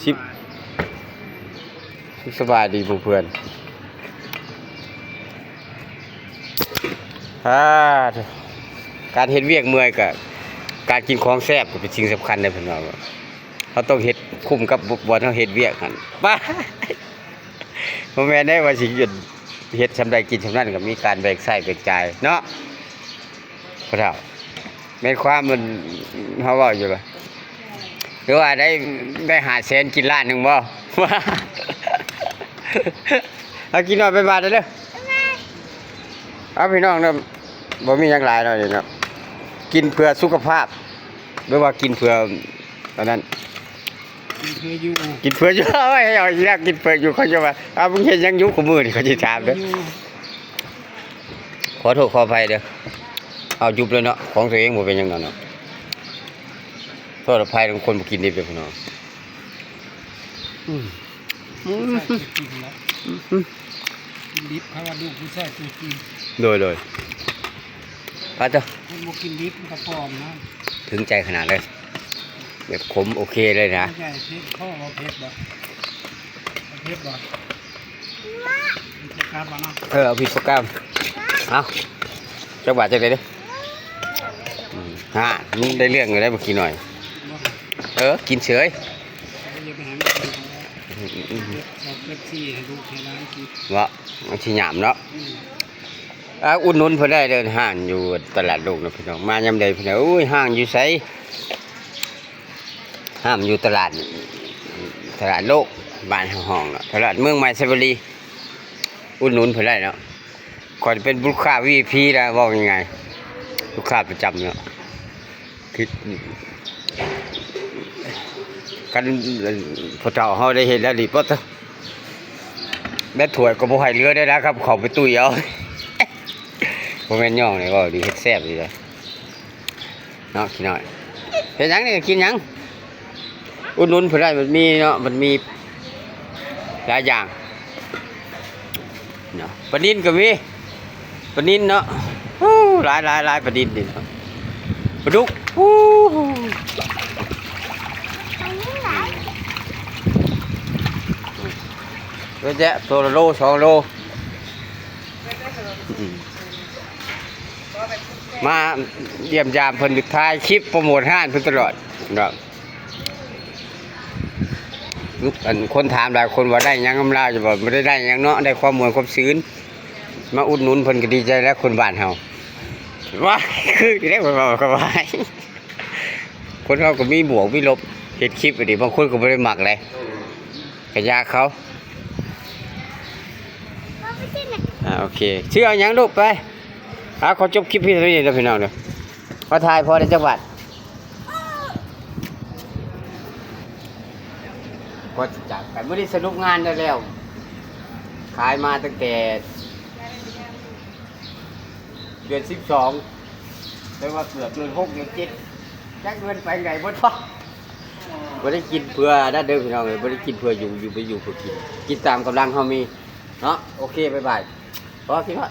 ສິບ ສະບາຍດີໝູ່ເພື່ອນ. ອ່າ ການເຮັດວຽກເມື່ອຍ ກະການກິນຂອງແຊບກໍເປັນສິ່ງສຳຄັນເດ້ ເພິ່ນວ່າ. ເຮົາຕ້ອງເຮັດຄຸ້ມກັບບ່ອນເຮົາເຮັດວຽກຫັ້ນ. ປ້າ ບໍ່ແມ່ນໄດ້ວ່າຊິເຮັດສ່ຳໃດກິນສ່ຳນັ້ນ ກໍມີການແບ່ງໃຊ້ແບ່ງຈ່າຍເນາະ. ພໍ່ເຖົ້າ ແມ່ນຄວາມມັນ ເຮົາເວົ້າຢູ່ລະ ຫຼືວ່າໄດ້ ໄດ້ຫ້າແສນກິນລ້ານໜຶ່ງບໍ່? ເອົາ ກິນໜ້ອຍໄປບາດເດີ. ເອົາ ພີ່ນ້ອງເນາະ ບໍ່ມີຫຍັງຫຼາຍເນາະນີ້ເນາະ ກິນເພື່ອສຸຂະພາບ ຫຼືວ່າກິນເພື່ອອັນນັ້ນ ກິນເພື່ອຢູ່ ກິນເພື່ອຢູ່. ເອົາ ເອົາອີກແລ້ວ ກິນເພື່ອຢູ່. ເຂົາຈະວ່າ ເອົາ ມຶງເຮັດຫຍັງຢູ່ຄູ່ມື້ນີ້ ເຂົາຊິຖາມເດີ. ຂໍໂທດຂໍອະໄພເດີ. ເອົາ ຢຸບເລີຍເນາະ ຂອງຕົວເອງບໍ່ເປັນຫຍັງດອກເນາະ. ໂທດອະໄພນຳຄົນບໍ່ກິນດິບເດີພີ່ນ້ອງ. ອືມ ອືມ ຜູ້ຊາຍຕົວຈິງລະ ອືມ ກິນດິບ ເຂົາວ່າລູກຜູ້ຊາຍຕົວຈິງ. ໂດຍ ໂດຍ ປາດເດີ ຄົນບໍ່ກິນດິບມັນກໍປອມນະ. ເຖິງໃຈຂະໜາດເລີຍ ແບບຂົມໂອເຄເລີຍນະ. ໃຫຍ່ເຜັດ ຂໍເຜັດບໍ່? ເຜັດບໍ່? ມີປະກາດບໍ່ເນາະ? ເອີ ເອົາຜິດປະກາດ. ເອົາ ຈັກບາດຈັກໃດເດີ. ອືມ ຫາ ມັນໄດ້ເລື່ອງຢູ່ໄດ໋ບັກຂີ້ໜ້ອຍ. ເອີ ກິນເສີຍ. ເປັບຊີໃຫ້ລູກໃຫ້ຫຼານກິນ ເບາະ ມັນຊິຫຍາມເນາະ. ອືມ ອ່າ ອຸດໜູນເພິ່ນໄດ້ເດີ ຮ້ານຢູ່ຕະຫຼາດໂລກນະພີ່ນ້ອງ. ມາຍາມໃດເພິ່ນ ໂອ້ຍ ຮ້ານຢູ່ໃສ? ຮ້ານຢູ່ຕະຫຼາດ ຕະຫຼາດໂລກ ບ້ານເຮົາຮ້ອງເນາະ ຕະຫຼາດເມືອງໃໝ່ໄຊບາລີ. ອຸດໜູນເພິ່ນໄດ້ເນາະ. ຂ້ອຍເປັນລູກຄ້າ ວີໄອພີ ແລ້ວ ເວົ້າງ່າຍໆ ລູກຄ້າປະຈຳເນາະ. ຄື ຄັນພໍ່ເຖົ້າເຮົາໄດ້ເຮັດແລ້ວນີ້ ປະໂທ້ ແມ່ນຖ້ວຍກໍບໍ່ໃຫ້ເຫຼືອໄດ້ນະ ຄັບເຂົ້າໄປຕຸ້ຍເອົາ. ບໍ່ແມ່ນຫຍອກເດ້ ເວົ້າດີ ເຮັດແຊບດີເດ້ເນາະ ຂີ້ນ້ອຍ. ເຮັດຫຍັງນີ້ ກິນຫຍັງ? ອຸດໜູນເພິ່ນໄດ້ ມັນມີເນາະ ມັນມີຫຼາຍຢ່າງເນາະ. ປານິນກໍມີ ປານິນເນາະ. ໂອ້ ຫຼາຍໆໆ ປານິນນີ້ເນາະ ປາດຸກ. ໂອ້ ເຍາະແຍະ ໂຕລະໂລສອງໂລ. ອືມ ມາຢ້ຽມຢາມເພິ່ນ ຖ່າຍຄລິບໂປຣໂມດຮ້ານເພິ່ນຕະຫຼອດເນາະ. ອັນ ຄົນຖາມຫຼາຍຄົນວ່າໄດ້ຫຍັງນຳລາວຢູ່ບໍ່? ບໍ່ໄດ້ໄດ້ຫຍັງເນາະ ໄດ້ຄວາມມ່ວນຄວາມຊື່ນ. ມາອຸດໜູນເພິ່ນກໍດີໃຈແລ້ວ ຄົນບ້ານເຮົາ. ວ່າ ຄືຢູ່ເດ້ ເພິ່ນເວົ້າກໍວ່າ ຄົນເຮົາກໍມີບວກມີລົບ ເຮັດຄລິບນີ້ ບາງຄົນກໍບໍ່ໄດ້ມັກເດ້ ກະຢາເຂົາ. ອ່າ ໂອເຄ ຊື່ເອົາຫຍັງລູກ? ໄປ ອ່າ ຂໍຈົບຄລິບພຽງເທົ່ານີ້ເດີພີ່ນ້ອງເດີ. ມາຖ່າຍພໍໄດ້ຈັກບາດ ກ່ອນຈະຈາກກັນ. ມື້ນີ້ສະຫຼຸບງານໄດ້ແລ້ວ ຂາຍມາຕັ້ງແຕ່ເດືອນສິບສອງ ແປວ່າເກືອບເດືອນຫົກ ເດືອນເຈັດ ຈັກເດືອນໄປໄງເບິດ. ບໍ່ໄດ້ກິນເພື່ອນັ້ນເດີພີ່ນ້ອງເອີຍ ບໍ່ໄດ້ກິນເພື່ອຢູ່ ຢູ່ໄປຢູ່ເພື່ອກິນ ກິນຕາມກຳລັງເຮົາມີເນາະ. ໂອເຄ ບາຍບາຍ ພໍ ຄິດຮອດ.